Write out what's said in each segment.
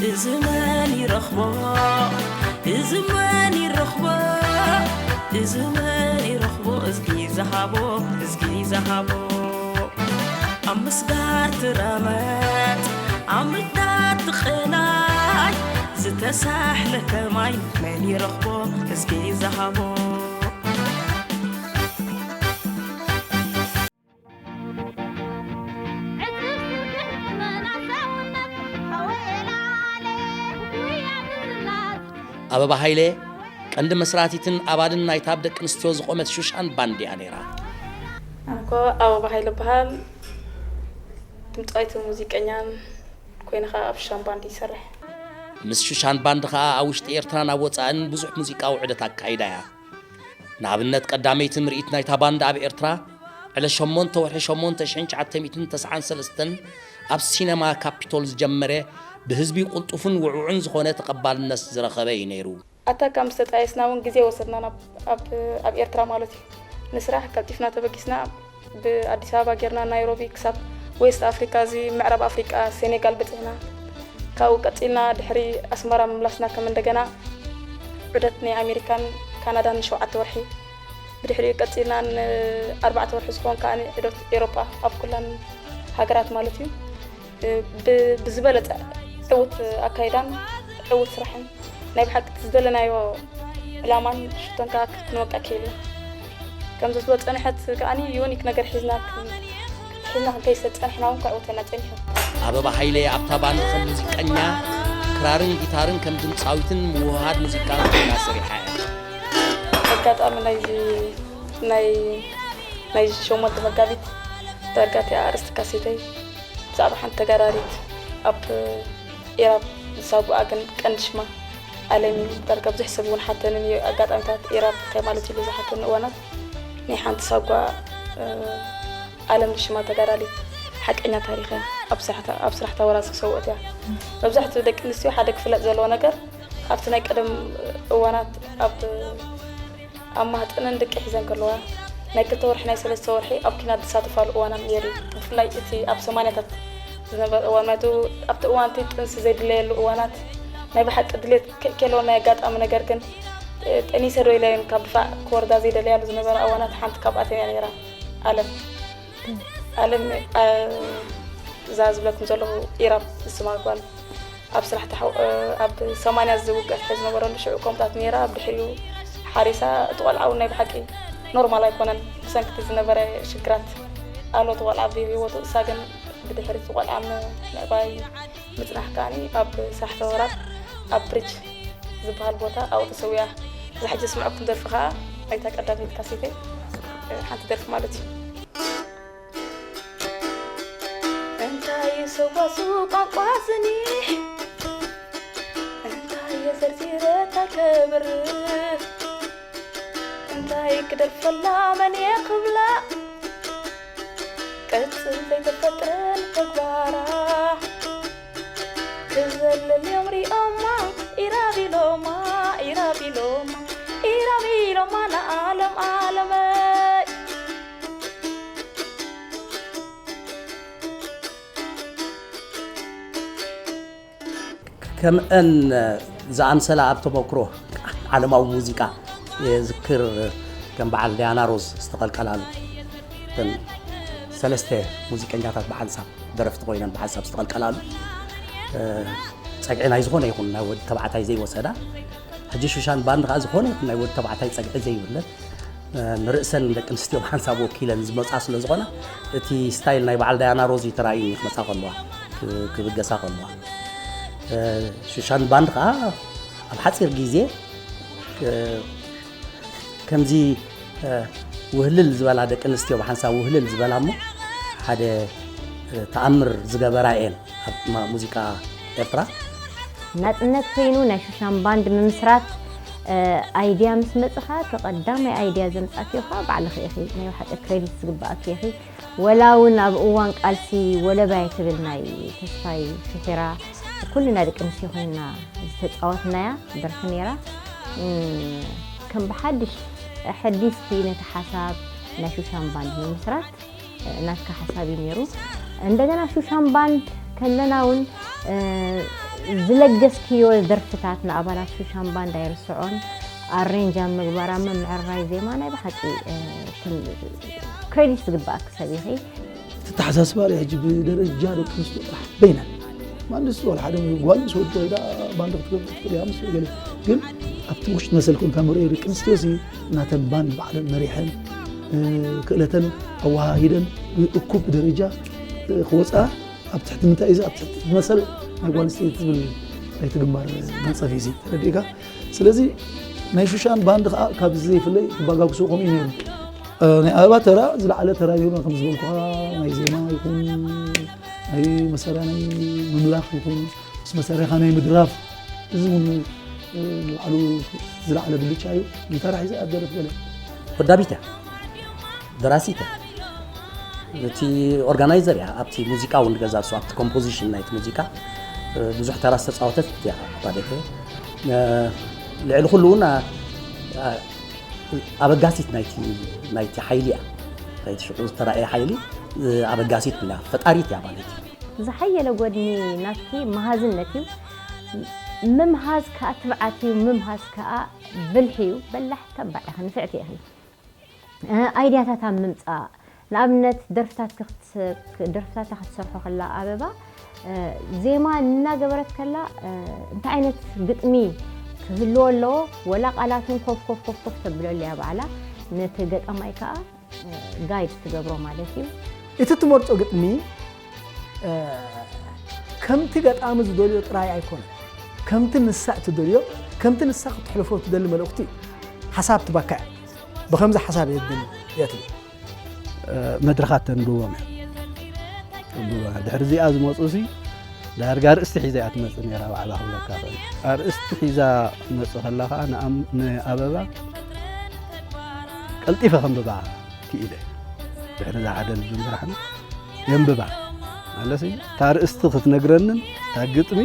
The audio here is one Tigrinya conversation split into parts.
እዚ መን ይረኽቦ? እዚ መን ይረኽቦ? እዚ መን ይረኽቦ? እዝጊ ዝሃቦ፣ እዝጊ ዝሃቦ። ኣብ ምስጋር ትረመጥ፣ ኣብ ምዳድ ትቕላይ፣ ዝተሳሕለ ከማይ መን ይረኽቦ? እዝጊ ዝሃቦ። ኣበባ ሃይለ፣ ቀንዲ መስራቲትን ኣባልን ናይታ ኣብ ደቂ ኣንስትዮ ዝቖመት ሹሻን ባንድ እያ ነይራ። ኣነ እኮ ኣበባ ሃይለ እበሃል። ድምፃዊትን ሙዚቀኛን ኮይነ ኸዓ ኣብ ሹሻን ባንድ ይሰርሕ። ምስ ሹሻን ባንድ ኸዓ ኣብ ውሽጢ ኤርትራን ኣብ ወፃእን ብዙሕ ሙዚቃዊ ዑደት ኣካይዳ እያ። ንኣብነት፣ ቀዳመይቲ ምርኢት ናይታ ባንድ ኣብ ኤርትራ፣ ዕለት ሸሞንተ ወርሒ ሸሞንተ ሽሕን ትሽዓተ ሚእትን ተስዓን ሰለስተን ኣብ ሲነማ ካፒቶል ዝጀመረ፣ ብህዝቢ ቁልጡፍን ውዕዉዕን ዝኾነ ተቐባልነት ዝረኸበ እዩ ነይሩ። ኣታ ካብ ምስ ተጣየስና እውን ግዜ ወሰድና ናብ፣ ኣብ፣ ኣብ ኤርትራ ማለት እዩ። ንስራሕ ቀልጢፍና ተበጊስና ብኣዲስ ኣበባ ጌርና ናይሮቢ ክሳብ ዌስት ኣፍሪካ፣ እዚ ምዕራብ ኣፍሪቃ ሴኔጋል በጺሕና። ካብኡ ቀጺልና ድሕሪ ኣስመራ ምምላስና ከም እንደገና ዑደት ናይ ኣሜሪካን ካናዳን ንሸውዓተ ወርሒ፣ ብድሕሪኡ ቀጺልና ንኣርባዕተ ወርሒ ዝኸውን ከኣ ዑደት ኤሮጳ ኣብ ኩላን ሃገራት ማለት እዩ። ብ-፣ ብዝበለጸ ዕዉት ኣካይዳን ዕዉት ስራሕን ናይ ብሓቂ እቲ ዝደለናዮ ዕላማን ሽቶን ከኣ ክንወቅዕ ክኢልና። ከምዚ ዝበለ ጸንሐት ከኣኒ ዩኒክ ነገር ሒዝና ክ-፣ ሒዝና ክንከይድ ስለ ዝጸንሕና እውን ከዕውተና ጸኒሑ። ኣበባ ሃይለ ኣብታ ባንድ ከም ሙዚቀኛ፣ ክራርን ጊታርን ከም ድምጻዊትን ምውህሃድ ሙዚቃን ኮይና ሰሪሓ እያ። ኣጋጣሚ ናይዚ፣ ናይ፣ ናይ ሸሞንተ መጋቢት ዳርጋ እቲኣ ኣርእስቲ ካሴተይ ብዛዕባ ሓንቲ ተጋዳሊት ኣብ ኢራብ ዝሳጉኣ ግን ቀንዲ ሽማ ኣለም እዩ። ዳርጋ ብዙሕ ሰብ እውን ሓተንን እዩ። ኣጋጣሚታት ኢራብ እንታይ ማለት ኢሉ ዝሓተኒ እዋናት ናይ ሓንቲ ሳጓ፣ እ፣ ኣለም ሽማ ተጋዳሊት ሓቀኛ ታሪኽ እያ። ኣብ ስራሕታ፣ ኣብ ስራሕታ ወራር ዝሰውአት እያ። መብዛሕትኡ ደቂ ኣንስትዮ ሓደ ክፍለጥ ዘለዎ ነገር ኣብቲ ናይ ቀደም እዋናት ኣብ ኣብ ማህፀነን ደቂ ሒዘን ከለዋ ናይ ክልተ ወርሒ ናይ ሰለስተ ወርሒ ኣብ ኲናት ዝሳተፋሉ እዋናት ነይሩ እዩ። ብፍላይ እቲ ኣብ ሰማንያታት ዝነበረ እዋን ማለት ኣብቲ እዋን እቲ ጥንሲ ዘይድለየሉ እዋናት ናይ ብሓቂ ድሌት ከ-፣ ከይለዎ ናይ ኣጋጣሚ ነገር ግን፣ እ፣ ጠኒሰ ዶ ኢለን ካብ ድፋዕ ክወርዳ ዘይደለያሉ ዝነበራ እዋናት ሓንቲ ካብኣተን እያ ነይራ ኣለም። ኣለም፣ እ፣ እዛ ዝብለኩም ዘለኹ ኢራብ ዝስማ ጓል ኣብ ስራሕ ተሓው-፣ እ፣ ኣብ ሰማንያ ዝውግእ ሕዚ ዝነበረሉ ሽዑ ከምታት ነይራ። ኣብ ድሕሪኡ ሓሪሳ እቲ ቆልዓ እውን ናይ ብሓቂ ኖርማል ኣይኮነን። ብሰንኪ እቲ ዝነበረ ሽግራት ኣሎ እቲ ቆልዓ ብህይወቱ። እሳ ግን ብድሕሪ እቲ ቆልዓ ም-፣ ምዕባይ ምጽናሕ ከኣኒ ኣብ ስራሕ ተወራር ኣብ ብሪጅ ዝበሃል ቦታ ኣብኡ ተሰዊኣ። እዛ ሕጂ ዝስምዐኩም ደርፊ ከኣ ናይታ ቀዳመይቲ ካሴተይ፣ እ፣ ሓንቲ ደርፊ ማለት እዩ። እንታይ እዩ ሰዋሱ ቋንቋ ዝኒሕ? እንታይ እየ ዘርዚረ እንታይ ከብርህ? እንታይ ክደርፈላ መን እየ ክብላ? ቅጽል ዘይተፈጥረ ንተግባራ። ክዘልል እዮም ሪኦማ፣ ኢራብ ኢሎማ፣ ኢራብ ኢሎማ፣ ኢራብ ኢሎማ ንዓለም ዓለመይ። ከምአን ዝኣምሰላ ኣብ ተመክሮ ዓለማዊ ሙዚቃ የዝክር፣ ከም በዓል ዳያና ሮዝ ዝተቐልቀላሉ፣ እተን ሰለስተ ሙዚቀኛታት ብሓንሳብ ደረፍቲ ኮይነን ብሓንሳብ ዝተቐልቀላሉ፣ እ፣ ጸግዒ ናይ ዝኾነ ይኹን ናይ ወዲ ተባዕታይ ዘይወሰዳ፣ ሕጂ ሹሻን ባንድ ከኣ ዝኾነ ይኹን ናይ ወዲ ተባዕታይ ጸግዒ ዘይብለን፣ እ፣ ንርእሰን ደቂ ኣንስትዮ ብሓንሳብ ወኪለን ዝመጻ ስለ ዝኾና፣ እቲ ስታይል ናይ በዓል ዳያና ሮዝ እዩ ተራእዩኒ ክመጻ ከለዋ፣ ክ-፣ ክብገሳ ከለዋ። እ፣ ሹሻን ባንድ ከኣ ኣብ ሓጺር ግዜ፣ እ፣ ከምዚ፣ እ፣ ውህልል ዝበላ ደቂ ኣንስትዮ ብሓንሳብ ውህልል ዝበላ እሞ ሓደ፣ እ፣ ተኣምር ዝገበራ እየን ኣብ ማ-፣ ሙዚቃ ኤርትራ። ናጽነት ኮይኑ ናይ ሹሻን ባንድ ምምስራት፣ እ፣ ኣይድያ ምስ መጽኻ፣ እቲ ቀዳማይ ኣይድያ ዘምጻእክዮ ኸኣ ባዕልኺ ኢኺ። ናይ ብሓቂ ክሬዲት ዝግብኣኪ ኢኺ። ወላ እውን ኣብ እዋን ቃልሲ ወለባይ ትብል ናይ ተስፋይ ሽሒራ ኩልና ደቂ ኣንስትዮ ኮይና ዝተጻወትናያ ደርፊ ነይራ። እም፣ ከም ብሓድሽ ኣሐዲስኪ ነቲ ሓሳብ ናይ ሹሻን ባንድ ምምስራት፣ እ፣ ናትካ ሓሳብ እዩ ነይሩ። እንደገና ሹሻን ባንድ ከለና እውን፣ እ፣ ዝለገስክዮ ደርፍታት ንኣባላት ሹሻን ባንድ ኣይርስዖን። ኣሬንጅ ኣብ ምግባር፣ ኣብ ምምዕርራይ ዜማ ናይ ብሓቂ፣ እ፣ ክን-፣ ክሬዲት ዝግባኣኪ ሰብ ኢኺ። እቲ ኣተሓሳስባ ርኣ ሕጂ ብደረጃ ደቂ ኣንስትዮ ጥራሕ በይነን። ማንስ ወላ ሓደ ጓል ምስ ወዲ ኮይዳ ባንድ ክትገብር ትኽእል እያ ምስ ገለ። ግን ኣብቲ ውሽጢ መሰል ኮንካ ምርኦ ደቂ ኣንስትዮ ሲ ናተን ባንድ ባዕለን መሪሐን፣ እ፣ ክእለተን ኣወሃሂደን ብእኩብ ደረጃ፣ እ፣ ክወፃ ኣብ ትሕቲ ምንታይ እዚ ኣብ ትሕቲ መሰል ናይ ጓል ኣንስተይቲ ዝብል ናይቲ ግንባር መንፀፊ እዚ ተረዲእካ። ስለዚ ናይ ሹሻን ባንድ ከዓ ካብዚ ዘይፍለይ ክባጋግሶ ከምኡ እዩ ነይሩ። እ፣ ናይ ኣበባ ተራ ዝለዓለ ተራ ነይሩ፣ ከም ዝበልኩኻ ናይ ዜማ ይኹን ናይ መሳርያ ናይ ምምላኽ ይኹን ምስ መሳርያኻ ናይ ምድራፍ፣ እዚ እውን፣ እ፣ ንባዕሉ ዝለዓለ ብልጫ እዩ። ጊታራ ሒዛ እያ ትደርፍ ገለ። ወዳቢት እያ፣ ደራሲት እያ፣ እቲ ኦርጋናይዘር እያ። ኣብቲ ሙዚቃ እውን ገዛ እሱ ኣብቲ ኮምፖዚሽን ናይቲ ሙዚቃ፣ እ፣ ብዙሕ ተራ ዝተፃወተት እያ ማለት እዩ። እ፣ ልዕሊ ኩሉ እውን፣ ኣ-፣ ኣ-፣ ኣበጋሲት ናይቲ፣ ናይቲ ሓይሊ እያ። ናይቲ ሽዑ ዝተራእየ ሓይሊ፣ እ፣ ኣበጋሲት ብላ ፈጣሪት እያ ማለት እዩ። ዝሓየለ ጎድኒ ናትኪ መሃዝነት እዩ። ምምሃዝ ከኣ ትብዓት እዩ፣ ምምሃዝ ከኣ ብልሒ እዩ። በላሕ ተባዕ ኢኺ፣ ንፍዕቲ ኢኺ። እ፣ ኣይድያታት ኣብ ምምጻእ፣ ንኣብነት ደርፍታትኪ ክት-፣ ደርፍታታ ክትሰርሖ ከላ ኣበባ፣ እ፣ ዜማ እናገበረት ከላ፣ እ፣ እንታይ ዓይነት ግጥሚ ክህልዎ ኣለዎ፣ ወላ ቃላትን ኮፍ ኮፍ ኮፍ ኮፍ ተብለሉ እያ ባዕላ፣ ነቲ ገጣማይ ከኣ፣ እ፣ ጋይድ ትገብሮ ማለት እዩ። እቲ ትመርጾ ግጥሚ፣ እ፣ ከምቲ ገጣሚ ዝደልዮ ጥራይ ኣይኮነን። ከምቲ ንሳ እትደልዮ፣ ከምቲ ንሳ ክትሕልፎ እትደሊ መልእኽቲ እዩ። ሓሳብ ትባካ እያ። ብኸምዚ ሓሳብ እየ ዝደሊ እያ ትብል። እ፣ መድረኻት ተንብቦም እያ። ተንብቦም እያ። ድሕሪ እዚኣ ዝመጹ ሲ ዳርጋ ኣርእስቲ ሒዛ እያ ትመጽእ ነይራ ባዕላ ክብለካ እኽእል። ኣርእስቲ ሒዛ ክትመጽእ ከላ ኸኣ ንኣም-፣ ንኣበባ ቀልጢፈ ከንብባ ክኢለ። ድሕሪ እዛ ሓደ ልቢ ስራሕና የንብባ። ማለትሲ እታ ኣርእስቲ ክትነግረንን እታ ግጥሚ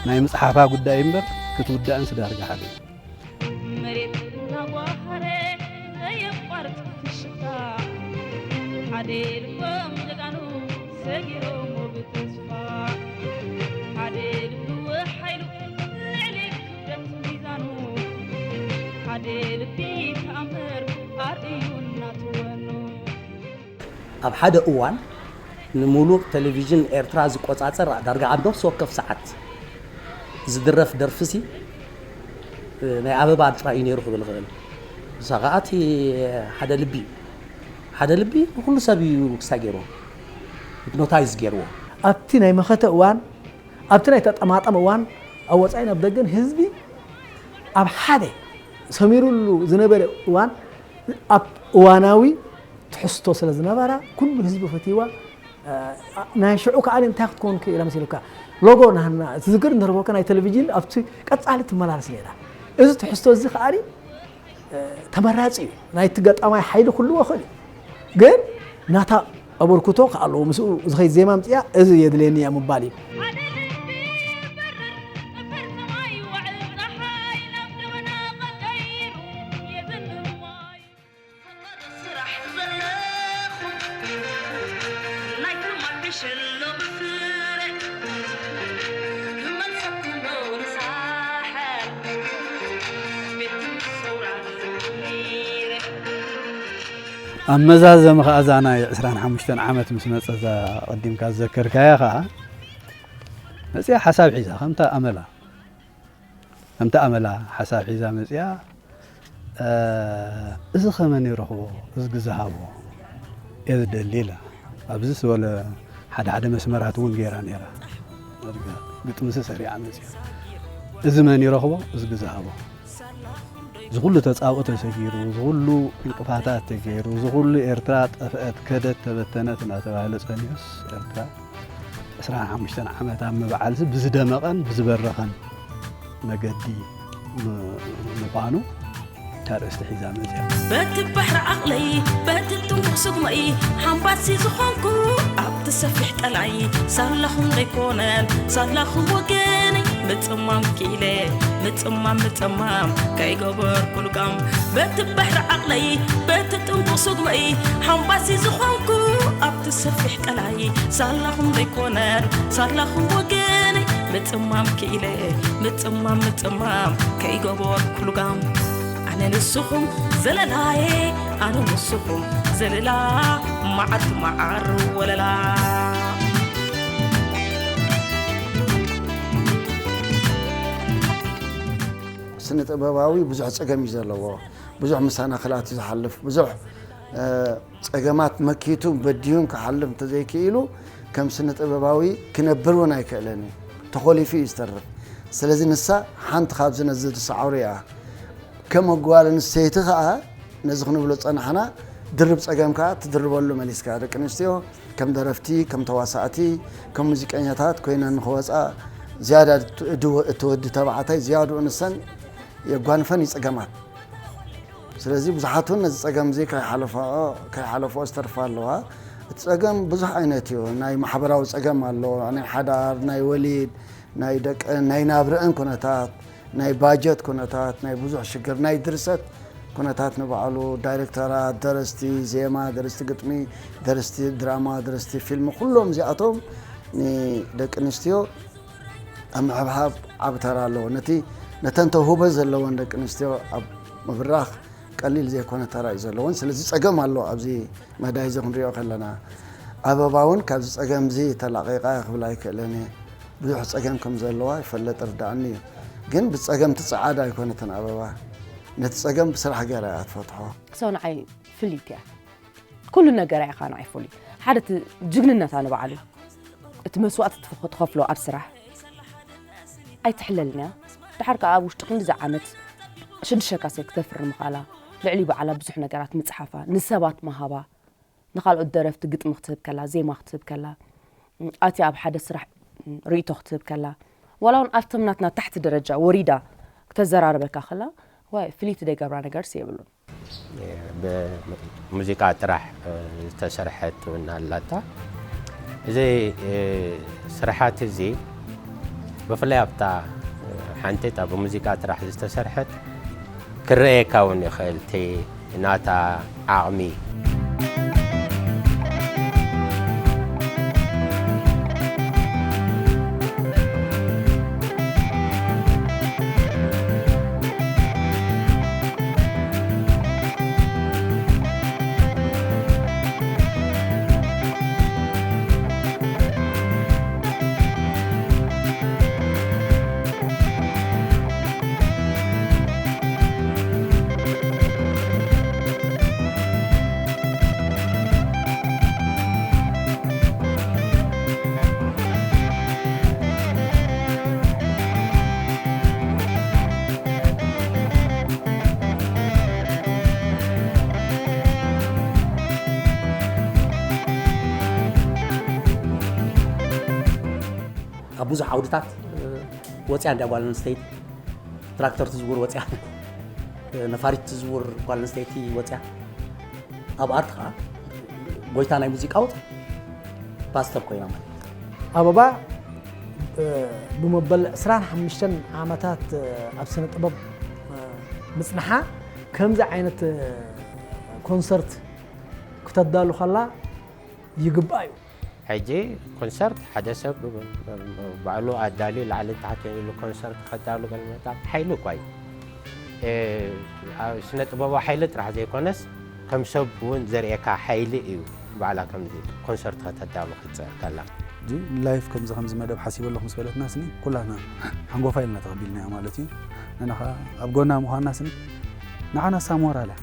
ናይ ምጽሓፋ ጉዳይ እምበር ክትውዳእን ስዳርጋ ሓደ እዩ። መሬት እናጓሃረ ዘየቋርጥ ፍሽኽታ፣ ሓደ ልቦም ጀጋኑ ሰጊሮሞ ብተስፋ፣ ሓደ ልቢ ወሓይሉ ልዕሊ ክብደት ሚዛኑ፣ ሓደ ልቢ ተኣምር ኣርእዩ እናተወኑ። ኣብ ሓደ እዋን ንሙሉእ ቴሌቪዥን ኤርትራ ዝቆጻጸር ዳርጋ ኣብ ነፍሲ ወከፍ ሰዓት ዝድረፍ ደርፍሲ ናይ ኣበባ ጥራይ እዩ ነይሩ ክብል እኽእል። ንሳ ከኣ እቲ ሓደ ልቢ እዩ። ሓደ ልቢ ንኹሉ ሰብ እዩ ክስታይ ገይርዎ፣ ሂፕኖታይዝ ገይርዎ። ኣብቲ ናይ መኸተ እዋን፣ ኣብቲ ናይ ተጠማጠመ እዋን፣ ኣብ ወጻኢን ኣብ ደገን ህዝቢ ኣብ ሓደ ሰሚሩሉ ዝነበረ እዋን፣ ኣብ እዋናዊ ትሕዝቶ ስለ ዝነበራ፣ ኩሉ ህዝቢ ፈትይዋ። እ፣ ናይ ሽዑ ከኣ እንታይ ክትከውን ክኢላ መሲሉካ? ሎጎ ናህና፣ ትዝክር እንተረፈካ ናይ ቴሌቪዥን ኣብቲ ቀጻሊ ትመላለስ ነይራ። እዚ ትሕዝቶ እዚ ከኣ፣ እ፣ ተመራጺ እዩ። ናይቲ ገጣማይ ሓይሊ ክህልዎ ይኽእል እዩ። ግን ናታ ኣበርክቶ ከኣ ኣለዎ። ምስኡ ዝኸይድ ዜማ ኣምጺኣ፣ እዚ የድልየኒ እያ ምባል እዩ። ሓደ ልቢ ይበርር፣ ጠፈር ሰማይ ይወዕል፣ ጸሓይ ናብ ደበና ቀይሩ የዘንብ ማይ። ስራሕ ዘለኹ ናይ ትማል ዕሸል ሎሚ ፍረ ክመልሰኩም ዶ ንሳሕል ቤት ትምህርቲ ሰውራ ዘሚረ። ኣብ መዛዘሚ ኸኣ እዛ ናይ ዕስራን ሓሙሽተን ዓመት ምስ መጸ እዛ ቀዲምካ ዝዘከርካያ ኸኣ መጺኣ ሓሳብ ሒዛ ከምታ ኣመላ። ከምቲ ኣመላ ሓሳብ ሒዛ መጺኣ፣ እ፣ እዚ ከመን ይረኽቦ፣ እዚ ግዜ ሃቦ እየ ዝደሊ ኢላ። ኣብዚ ዝበለ ሓደ ሓደ መስመራት እውን ገይራ ነይራ። ግጥምሲ ሰሪዓ መጺኣ። እዚ መን ይረኽቦ፣ እዚ ግዜ ሃቦ። እዚ ኩሉ ተጻብኦ ተሰጊሩ፣ እዚ ኩሉ ዕንቅፋታት ተገይሩ፣ እዚ ኩሉ ኤርትራ ጠፍአት፣ ከደት፣ ተበተነት እናተባህለ ጸኒሑስ ኤርትራ ዕስራን ሓሙሽተን ዓመት ኣብ ምብዓልሲ ብዝደመቐን ብዝበረኸን መገዲ ም-፣ ምዃኑ እታ ኣርእስቲ ሒዛ መጽያ። በቲ ባሕሪ ዓቕለይ፣ በቲ ጥንቁቕ ስጉመይ፣ ሓምባሲ ዝኾንኩ ኣብቲ ሰፊሕ ቀላይ፣ ሳላኹም ዘይኮነን፣ ሳላኹም ወገነይ፣ ምጽማም ክኢለ፣ ምጽማም፣ ምጽማም፣ ከይገበርኩ ልጋም። በቲ ባሕሪ ዓቕለይ፣ በቲ ጥንቁቕ ስጉመይ፣ ሓምባሲ ዝኾንኩ ኣብቲ ሰፊሕ ቀላይ፣ ሳላኹም ዘይኮነን፣ ሳላኹም ወገነይ፣ ምጽማም ክኢለ ምጽማም ምጽማም ከይገበርኩ ልጋም ኣነ ንስኹም ዘለላየ ኣነ ንስኹም ዘለላ መዓት መዓር ወለላ ስነ ጥበባዊ ብዙሕ ጸገም እዩ ዘለዎ። ብዙሕ መሰናኽላት እዩ ዝሓልፍ። ብዙሕ ጸገማት መኪቱ በዲሁን ክሓልፍ እንተዘይክኢሉ ከም ስነ ጥበባዊ ክነብር እውን ኣይክእልን እዩ። ተኾሊፉ እዩ ዝተርፍ። ስለዚ ንሳ ሓንቲ ካብዚ ነዚ ዝስዓሩ እያ። ከም ጓል ኣንስተይቲ ከዓ ነዚ ክንብሎ ዝጸናሕና ድርብ ጸገም ከዓ ትድርበሉ መሊስካ። ደቂ ኣንስትዮ ከም ደረፍቲ፣ ከም ተዋሳእቲ፣ ከም ሙዚቀኛታት ኮይነን ንኽወፃ ዝያዳ እቲ ወዲ ተባዕታይ ዝያድኡ ንሰን የጓንፈን እዩ ጸገማት። ስለዚ ብዙሓት እውን ነዚ ጸገም እዚ ከይሓለፍኦ ዝተርፋ ኣለዋ። እቲ ጸገም ብዙሕ ዓይነት እዩ። ናይ ማሕበራዊ ጸገም ኣሎ፣ ናይ ሓዳር፣ ናይ ወሊድ፣ ናይ ደቀን፣ ናይ ናብረአን ኩነታት፣ ናይ ባጀት ኩነታት፣ ናይ ብዙሕ ሽግር፣ ናይ ድርሰት ኩነታት ንባዕሉ፣ ዳይሬክተራት፣ ደረስቲ ዜማ፣ ደረስቲ ግጥሚ፣ ደረስቲ ድራማ፣ ደረስቲ ፊልም፣ ኩሎም እዚኣቶም ንደቂ ኣንስትዮ ኣብ ምሕብሓብ ዓቢ ተራ ኣለዎ። ነቲ ነተን ተውህቦ ዘለወን ደቂ ኣንስትዮ ኣብ ምብራኽ ቀሊል ዘይኮነ ተራ እዩ ዘለወን። ስለዚ ጸገም ኣሎ ኣብዚ መዳይ እዚ ክንሪኦ ከለና። ኣበባ እውን ካብዚ ጸገም እዚ ተላቒቓ እየ ክብል ኣይክእልን እየ። ብዙሕ ጸገም ከም ዘለዋ ይፈለጥ ርዳእኒ እዩ። ግን ብጸገም ትጸዓድ ኣይኮነትን ኣበባ። ነቲ ጸገም ብስራሕ ገይራ እያ ትፈትሖ። ሰው ንዓይ ፍልይቲ እያ። ኩሉ ነገራ ኢኻ ንዓይ ፍሉይ። ሓደ እቲ ጅግንነታ ንባዕሉ እቲ መስዋእቲ ትኸፍሎ ኣብ ስራሕ ኣይትሕለልን እያ። ድሓር ከኣ ኣብ ውሽጢ ክንድዚ ዓመት ሽዱሽተ ካሴት ክተፍሪ ምኽኣላ፣ ልዕሊ ባዕላ ብዙሕ ነገራት ምጽሓፋ፣ ንሰባት ምሃባ፣ ንኻልኦት ደረፍቲ ግጥሚ ክትህብ ከላ፣ ዜማ ክትህብ ከላ፣ ኣትያ ኣብ ሓደ ስራሕ ርእይቶ ክትህብ ከላ፣ ዋላ እውን ኣብቶም ናትና ታሕቲ ደረጃ ወሪዳ ክተዘራርበካ ከላ፣ ዋይ ፍልይቲ ደይገብራ ነገርሲ የብሉን። ብሙዚቃ ጥራሕ ዝተሰርሐት እውን ኣላታ። እዚ ስርሓት እዚ ብፍላይ ኣብታ ሓንቲት ኣብ ሙዚቃ ጥራሕ ዝተሰርሐት ክረኤካ እውን ይኽእል እቲ ናታ ዓቕሚ። ኣብ ብዙሕ ዓውድታት ወፅያ እንድያ ጓል ኣንስተይቲ። ትራክተር ትዝውር ወፅያ፣ ነፋሪት ትዝውር ጓል ኣንስተይቲ ወፅያ። ኣብ ኣርት ከዓ ጎይታ ናይ ሙዚቃ ወፅ ፓስተር ኮይና ማለት እዩ። ኣበባ ብመበል ዕስራን ሓሙሽተን ዓመታት ኣብ ስነ ጥበብ ምፅንሓ ከምዚ ዓይነት ኮንሰርት ክተዳሉ ከላ ይግባእ እዩ። ሕጂ ኮንሰርት ሓደ ሰብ ባዕሉ ኣዳልዩ ላዕልን ታሕትን ኢሉ ኮንሰርት ከዳሉ ገለ መታን ሓይሊ እኳ እዩ። ስነ ጥበባዊ ሓይሊ ጥራሕ ዘይኮነስ ከም ሰብ እውን ዘርእየካ ሓይሊ እዩ። ባዕላ ከምዚ ኮንሰርት ከተዳሉ ክትፅዕር ከላ። ሕጂ ንላይፍ ከምዚ ከምዚ መደብ ሓሲበ ኣለኹ ምስ በለትና ስኒ ኩላትና ሓንጎፋ ኢልና ተቐቢልናያ ማለት እዩ። ንሕና ኸዓ ኣብ ጎና ምዃንና ስኒ ንዓናሳ ሞራል እያ።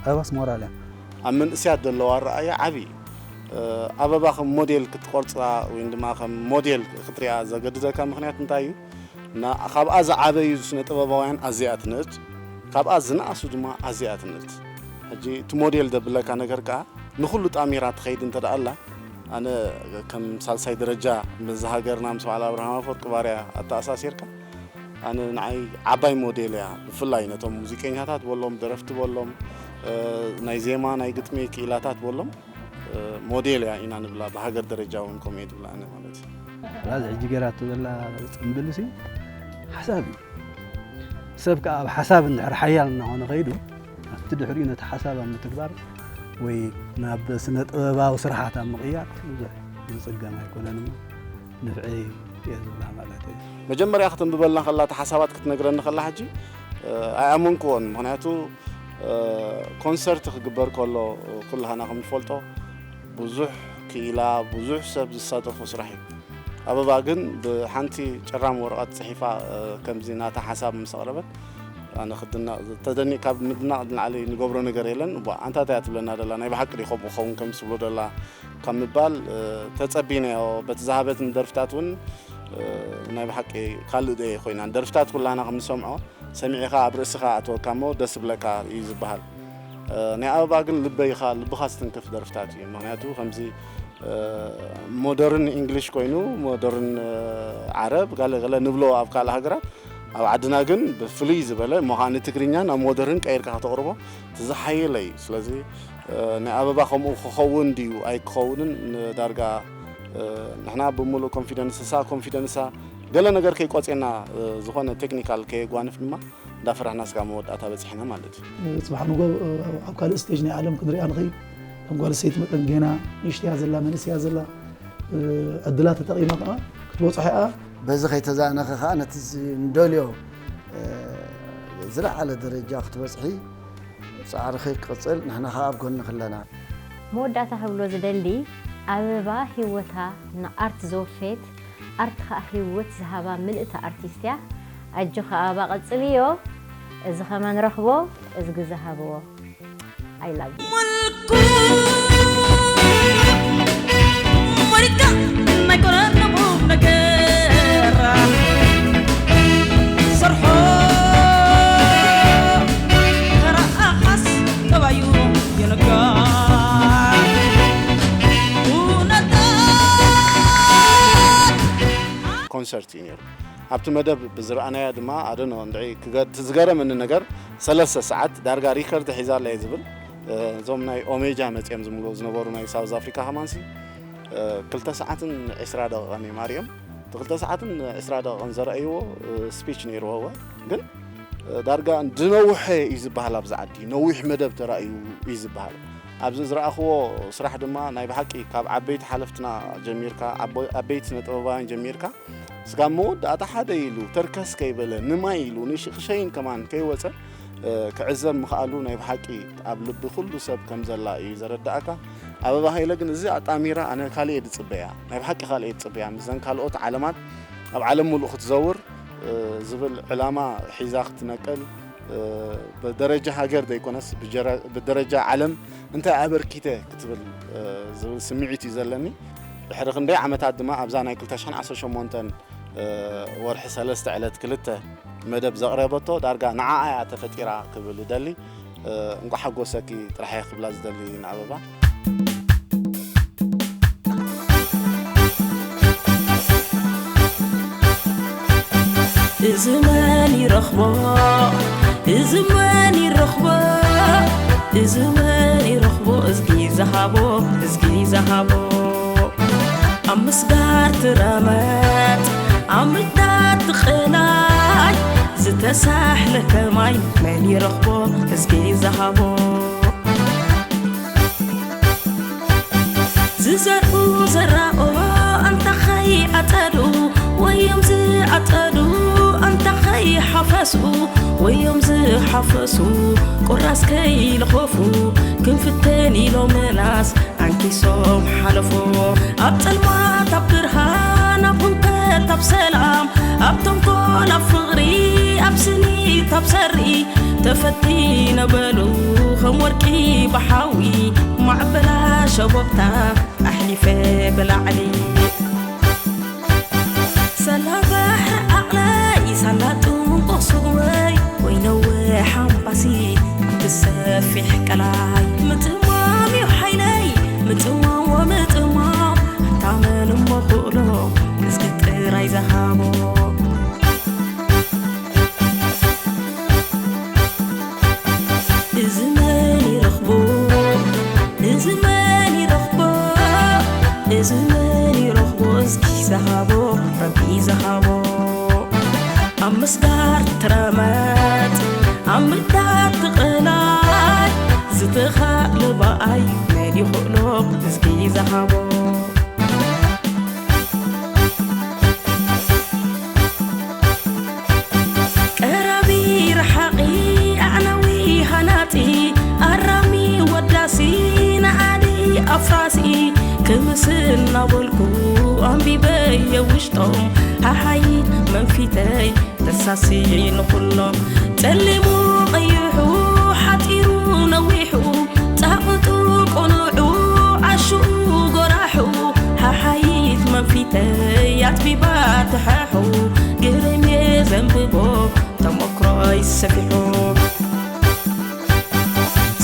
ኣበባስ ሞራል እያ። ኣብ መንእሰያት ዘለዎ ኣረኣእያ ዓቢ እዩ። ኣበባ ከም ሞዴል ክትቆርጻ ወይ ድማ ከም ሞዴል ክትሪኣ ዘገድደካ ምኽንያት እንታይ እዩ? ካብኣ ዝዓበዩ ስነ ጥበባውያን ኣዚኣ ትንእድ፣ ካብኣ ዝነኣሱ ድማ ኣዚኣ ትንእድ። ሕጂ እቲ ሞዴል ዘብለካ ነገር ከኣ ንኹሉ ጣሚራ ትኸይድ እንተ ደኣ ኣላ፣ ኣነ ከም ሳልሳይ ደረጃ ምስዚ ሃገርና ምስ በዓል ኣብርሃም ኣፈወርቂ ባርያ ኣተኣሳሲርካ፣ ኣነ ንዓይ ዓባይ ሞዴል እያ። ብፍላይ ነቶም ሙዚቀኛታት በሎም፣ ደረፍቲ በሎም፣ ናይ ዜማ ናይ ግጥሚ ክኢላታት በሎም ሞዴል እያ ኢና ንብላ። ብሃገር ደረጃ እውን ከምኡ እየ ዝብላ ኣነ ማለት እዩ። ዋላ እዚ ሕጂ ገይራቶ ዘላ ጽምብል ሲ ሓሳብ እዩ። ሰብ ከኣ ኣብ ሓሳብ እንድሕር ሓያል እናኾነ ከይዱ ኣብቲ ድሕሪኡ ነቲ ሓሳብ ኣብ ምትግባር ወይ ናብ ስነ ጥበባዊ ስርሓት ኣብ ምቕያር ብዙሕ ዝጽገም ኣይኮነን እሞ ንፍዐይ እየ ዝብላ ማለት እዩ። መጀመርያ ክተንብበልና ከላ፣ እቲ ሓሳባት ክትነግረኒ ከላ ሕጂ፣ እ፣ ኣይኣመንክዎን። ምኽንያቱ፣ እ፣ ኮንሰርት ክግበር ከሎ፣ ኩላህና ከም ንፈልጦ ብዙሕ ክኢላ፣ ብዙሕ ሰብ ዝሳተፎ ስራሕ እዩ። ኣበባ ግን ብሓንቲ ጭራም ወረቐት ጽሒፋ፣ እ፣ ከምዚ ናታ ሓሳብ ምስ ኣቕረበት፣ ኣነ ክድነቕ፣ ተደኒ-፣ ካብ ምድናቕ ንላዕሊ ንገብሮ ነገር የለን። ቧ፣ ኣንታ እንታይ እያ ትብለና ደላ? ናይ ብሓቂ ድዩ ከምኡ ክኸውን ከም ዝብሎ ደላ ካብ ምባል፣ እ፣ ተጸቢናዮ። በቲ ዝሃበትን ደርፍታት እውን፣ እ፣ ናይ ብሓቂ ካልእ ዶ ኮይናን። ደርፍታት ኩላና ከም ንሰምዖ ሰሚዕኻ ኣብ ርእስኻ ኣትወካ እሞ ደስ ብለካ እዩ ዝበሃል። እ፣ ናይ ኣበባ ግን ልበይኻ፣ ልብኻ ዝትንክፍ ደርፍታት እዩ። ምኽንያቱ ከምዚ፣ እ፣ ሞደርን እንግሊሽ ኮይኑ፣ ሞደርን፣ እ፣ ዓረብ፣ ገለ ገለ ንብሎ ኣብ ካልእ ሃገራት፣ ኣብ ዓድና ግን ብፍልይ ዝበለ እሞ ኸኣ ንትግርኛ ናብ ሞደርን ቀይርካ ከተቕርቦ እቲ ዝሓየለ እዩ። ስለዚ፣ እ፣ ናይ ኣበባ ከምኡ ክኸውን ድዩ ኣይክኸውንን ንዳርጋ፣ እ፣ ንሕና ብምሉእ ኮንፊደንስ፣ እሳ ኮንፊደንሳ ገለ ነገር ከይቆጽየና፣ እ፣ ዝኾነ ቴክኒካል ከየጓንፍ ድማ እንዳፈራህና ስጋብ መወዳእታ በጺሕና ማለት እዩ። ጽባሕ ንጎ ኣብ ካልእ ስቴጅ ናይ ዓለም ክንሪኣ ንኽእል። ከም ጓል ሰይቲ መጠን ጌና ንእሽተያ ዘላ፣ መንእሰያ ዘላ፣ ዕድላ ተጠቒማ ከኣ ክትበጽሖ እያ። በዚ ከይተዛእነኸ ከኣ ነቲ ዝ-፣ ንደልዮ፣ እ፣ ዝለዓለ ደረጃ ክትበጽሒ ጻዕርኺ ክቕጽል፣ ንሕና ከኣ ኣብ ጎንኺ ኣለና። መወዳእታ ክብሎ ዝደሊ፣ ኣበባ ህይወታ ንኣርት ዘወፈየት፣ ኣርት ከኣ ህይወት ዝሃባ ምልእቲ ኣርቲስት እያ። ኣጆኺ ኣበባ ቀጽልዮ፣ እዚ ከማን ረኽቦ፣ እዝጊ ዝሃብዎ። I love you። ሞሪትካ ናይ ኮነ ቁም ነገር ሰርሖ ተረኣኻስ ጠባዩ የነጋ ኩነታት ኮንሰርት እዩ ነይሩ። ኣብቲ መደብ ብዝረኣናያ ድማ፣ ኣደኖ እንድዒ ክገ-፣ እቲ ዝገረመኒ ነገር፣ ሰለስተ ሰዓት ዳርጋ ሪከርድ ሒዛ ኣላ እየ ዝብል፣ እ፣ እዞም ናይ ኦሜጃ መጺኦም ዝምልኡ ዝነበሩ ናይ ሳውዝ ኣፍሪካ ከማንሲ፣ እ፣ ክልተ ሰዓትን ዕስራ ደቂቐን እዮም ኣሪኦም። እቲ ክልተ ሰዓትን ዕስራ ደቂቐን ዘረኣይዎ፣ እ፣ ስፒች ነይርዎ እወ። ግን፣ እ፣ ዳርጋ ዝነውሐ እዩ ዝበሃል ኣብዚ ዓዲ፣ ነዊሕ መደብ ተራእዩ እዩ ዝበሃል። ኣብዚ ዝረኣኽዎ ስራሕ ድማ ናይ ብሓቂ ካብ ዓበይቲ ሓለፍትና ጀሚርካ፣ ዓቦ-፣ ዓበይቲ ስነ ጥበባውያን ጀሚርካ፣ ስጋብ መወዳእታ ሓደ ኢሉ ተርከስ ከይበለ፣ ንማይ ኢሉ፣ ንሽ-፣ ክሸይን ከማን ከይወጸ፣ እ፣ ክዕዘብ ምኽኣሉ ናይ ብሓቂ ኣብ ልቢ ኩሉ ሰብ ከም ዘላ እዩ ዘረዳእካ። ኣበባ ሃይለ ግን እዚ ኣጣሚራ ኣነ ካልእ እየ ዝጽበያ፣ ናይ ብሓቂ ካልእ እየ ዝጽበያ። ምስዘን ካልኦት ዓለማት ኣብ ዓለም ሙሉእ ክትዘውር፣ እ፣ ዝብል ዕላማ ሒዛ ክትነቅል፣ እ፣ ብደረጃ ሃገር ዘይኮነስ ብጀረ-፣ ብደረጃ ዓለም እንታይ ኣበርኪተ ክትብል፣ እ፣ ዝብል ስምዒት እዩ ዘለኒ። ድሕሪ ክንደይ ዓመታት ድማ ኣብዛ ናይ ክልተ ሽሕን ዓሰርተ ሸሞንተን፣ እ፣ ወርሒ ሰለስተ ዕለት ክልተ መደብ ዘቕረበቶ ዳርጋ ንዓኣ እያ ተፈጢራ ክብል ይደሊ። እ፣ እንቋዕ ሓጎሰኪ ጥራሕ እየ ክብላ ዝደሊ ንኣበባ። እዚ መን ይረኽቦ? እዚ መን ይረኽቦ? እዚ መን ይረኽቦ? እዝጊ ዝሃቦ፣ እዝጊ ዝሃቦ። ኣብ ምስጋር ትረመጥ፣ ኣብ ምዳድ ትቕላይ፣ ዝተሳሕለ ከማይ መን ይረኽቦ? እዝጊ ዝሃቦ። ዝዘርኡ ዘራኦ ኣንታ ኸይዓጸዱ፣ ወዮም ዝዓጸዱ ኣንታ ኸይሓፈሱ፣ ወዮም ዝሓፈሱ ቁራስ ከይለኾፉ፣ ክንፍተን ኢሎም ምላስ ኣንኪሶም ሓለፉ። ኣብ ጸልማት ኣብ ብርሃን፣ ኣብ ህውከት ኣብ ሰላም፣ ኣብ ተንኮል ኣብ ፍቕሪ፣ ኣብ ስኒት ኣብ ሰሪ፣ ተፈቲነ በሉ ከም ወርቂ ብሓዊ፣ ማዕበላ ሸቦብታ ኣሕሊፈ ብላዕሊ። ሳላ ባሕሪ ዓቕለይ፣ ሳላ ጥንቁቕ ስጉመይ፣ ወይ ነዊሕ ኣምባሲ፣ ትሰፊሕ ቀላይ። ምጥማም እዩ ሓይለይ፣ ምጥማም ወምጥማም፣ ኣታ መን እሞ ክእሎ፣ እዝጊ ጥራይ ዝሃቦ። እዚ መን ይረኽቦ? እዚ መን ይረኽቦ? እዚ መን ይረኽቦ? እዝጊ ዝሃቦ፣ ረቢ ዝሃቦ። ኣብ ምስጋር ትረመጥ፣ ኣብ ምዳድ ትቕላይ፣ ዝተኻእለ ብኣይ መን ይኽእሎ? እዝጊ ዝሃቦ። ፍራሲ ክምስል እናበልኩ ኣንቢበዮ ውሽጦም፣ ሓሓይት መንፊተይ ተሳሲ ንኹሎም። ጸሊሙ ቀይሑ ሓጺሩ ነዊሑ፣ ጻቕጡ ቁኑዑ ዓሽኡ ጎራሑ፣ ሓሓይት መንፊተይ ኣጽቢባ ትሓሑ፣ ግርም የዘንብቦ ተመክሮይ ሰፊሑ።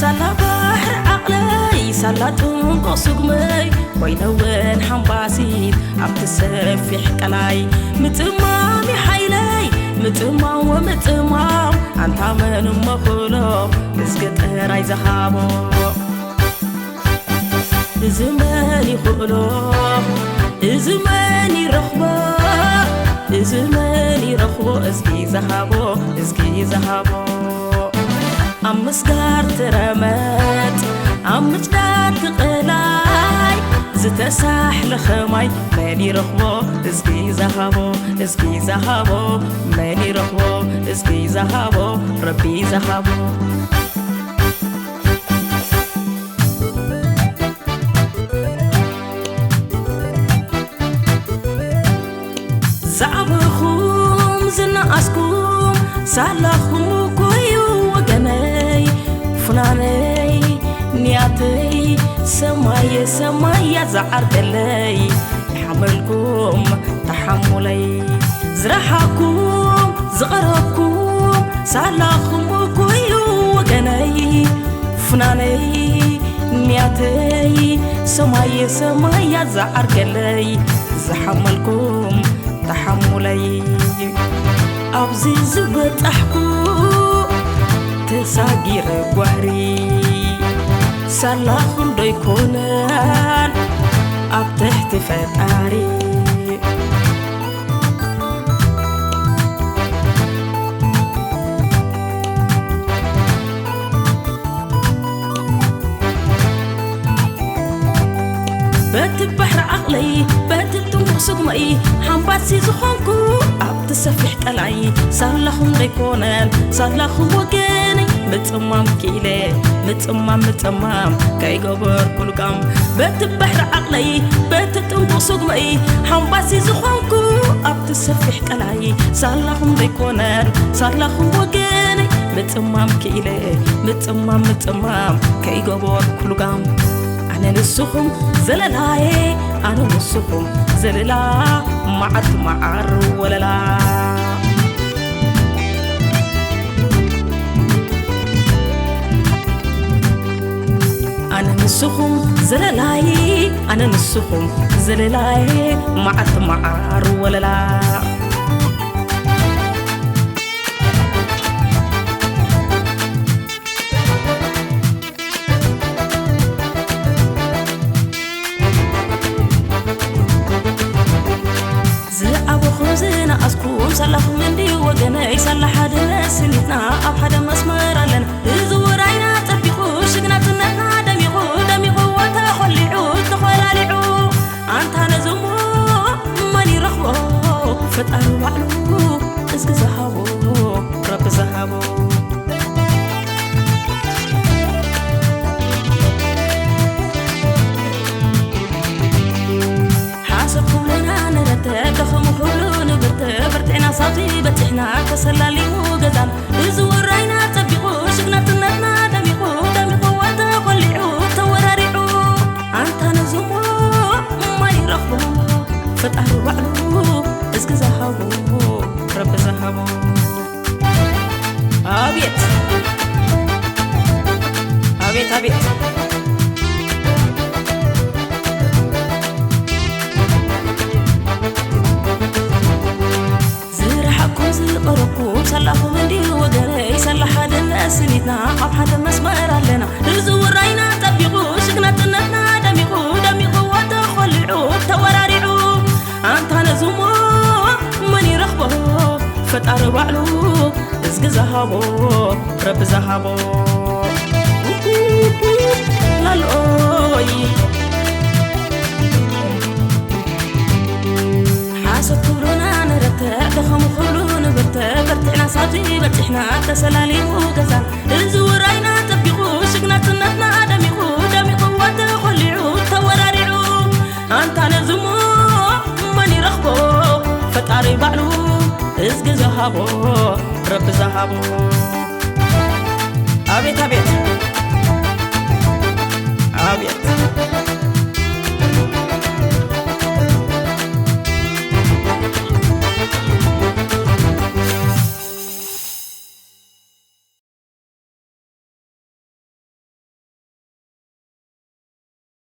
ሳላ ባሕሪ ዓቕለይ፣ ሳላ ጥንቁቕ ስጉመይ፣ ኮይነ እውን ሓምባሲት ኣብቲ ሰፊሕ ቀላይ። ምጽማም እዩ ሓይለይ፣ ምጽማም ወምጽማም፣ ኣንታ መን እሞ ክእሎ፣ እዝጊ ጥራይ ዝሃቦ። እዚ መን ይኽእሎ፣ እዚ መን ይረኽቦ፣ እዚ መን ይረኽቦ፣ እዝጊ ዝሃቦ፣ እዝጊ ዝሃቦ። ኣብ ምስጋር ትረመጥ፣ ኣብ ምጭዳድ ትቕላይ፣ ዝተሳሕለ ኸማይ መን ይረኽቦ፣ እዝጊ ዝሃቦ፣ እዝጊ ዝሃቦ። መን ይረኽቦ፣ እዝጊ ዝሃቦ፣ ረቢ ዝሃቦ። ዝዓበኹም ዝነኣስኩም ሳላኹም እኮ እዩ ወገነይ፣ ፍናነይ፣ ንያተይ፣ ሰማየ ሰማያ ዝዓርገለይ፣ ይሓመልኩም ተሓሙለይ። ዝረሓቕኩም ዝቐረብኩም ሳላኹም እኮ እዩ ወገነይ፣ ፍናነይ፣ ንያተይ፣ ሰማየ ሰማያ ዝዓርገለይ፣ ዝሓመልኩም ተሓሙለይ። ኣብዚ ዝበጻሕኩ ተሳጊረ ጓህሪ፣ ሳላኹም ዶ ኣይኮነን ኣብ ትሕቲ ፈጣሪ። በቲ ባሕሪ ዓቕለይ፣ በቲ ጥንቁቕ ስጉመይ፣ ሓምባሲ ዝኾንኩ ኣብቲ ሰፊሕ ቀላይ፣ ሳላኹም ዘይኮነን፣ ሳላኹም ወገነይ፣ ምጽማም ክኢለ፣ ምጽማም፣ ምጽማም፣ ከይገበርኩ ልጋም። በቲ ባሕሪ ዓቕለይ፣ በቲ ጥንቁቕ ስጉመይ፣ ሓምባሲ ዝኾንኩ ኣብቲ ሰፊሕ ቀላይ፣ ሳላኹም ዘይኮነን፣ ሳላኹም ወገነይ፣ ምጽማም ክኢለ፣ ምጽማም፣ ምጽማም፣ ከይገበርኩ ልጋም። ኣነ ንስኹም ዘለላየ፣ ኣነ ንስኹም ዘለላ፣ መዓት መዓር ወለላ። ኣነ ንስኹም ዘለላይ፣ ኣነ ንስኹም ዘለላይ፣ መዓት መዓር ወለላ። ዝዓበኹም ዝነኣስኩም ሳላኹም እንድዩ ወገነይ፣ ሳላ ሓድነት ስኒትና ኣብ ሓደ መስመር ኣለና። እዚ ውራይና ጸቢቑ ሽግናትነትና ደሚቑ፣ ደሚቑ ተኾሊዑ ተኾላሊዑ። ኣንታ ነዚ እሞ መን ይረኽቦ? ፈጣሪ ባዕሉ እዝጊ ዝሃቦ፣ ረቢ ዝሃቦ። ሓሰብ ኩልና ንረተ፣ ደኸሙ ኩሉ ንብርተ፣ በርቲዕና ሳብዚ በጺሕና፣ ተሰላሊሙ ገዛና። እዚ ውራይና ጸቢቑ፣ ሽግናትነትና ደሚቑ፣ ደሚቑ ተኾሊዑ፣ ተወራሪዑ። ኣንታ ነዚ እሞ መን ይረኽቦ? ፈጣሪ ባዕሉ እዝጊ ዝሃቦ፣ ረቢ ዝሃቦ። ኣቤት! ኣቤት፣ ኣቤት! ዝረሓቕኩም ዝቐረብኩም፣ ሳላኹም እንድዩ ወገነይ፣ ሳላ ሓድነት ስኒትና፣ ኣብ ሓደ መስመር ኣለና። እዚ ውራይና ጠቢቑ፣ ሽግናትነትና ደሚቑ፣ ደሚቑ ተኾሊዑ፣ ተወራሪዑ። ኣንታ ነዚ እሞ መን ይረኽቦ? ፈጣሪ ባዕሉ እዝጊ ዝሃቦ፣ ረቢ ዝሃቦ። ላልኦይ ሓሶት ክብሉና ንረትዕ፣ ደኸሙ ክብሉ ንብርትዕ፣ በርቲዕና ሳብዚ በጺሕና፣ ተሰላሊሙ ገዛና። እዚ ውራይና ጠቢቑ፣ ሽግናትነትና ደሚቑ፣ ደሚቑ ተኾሊዑ፣ ሃቦ ረቢ ዝሃቦ። ኣቤት ኣቤት ኣቤት።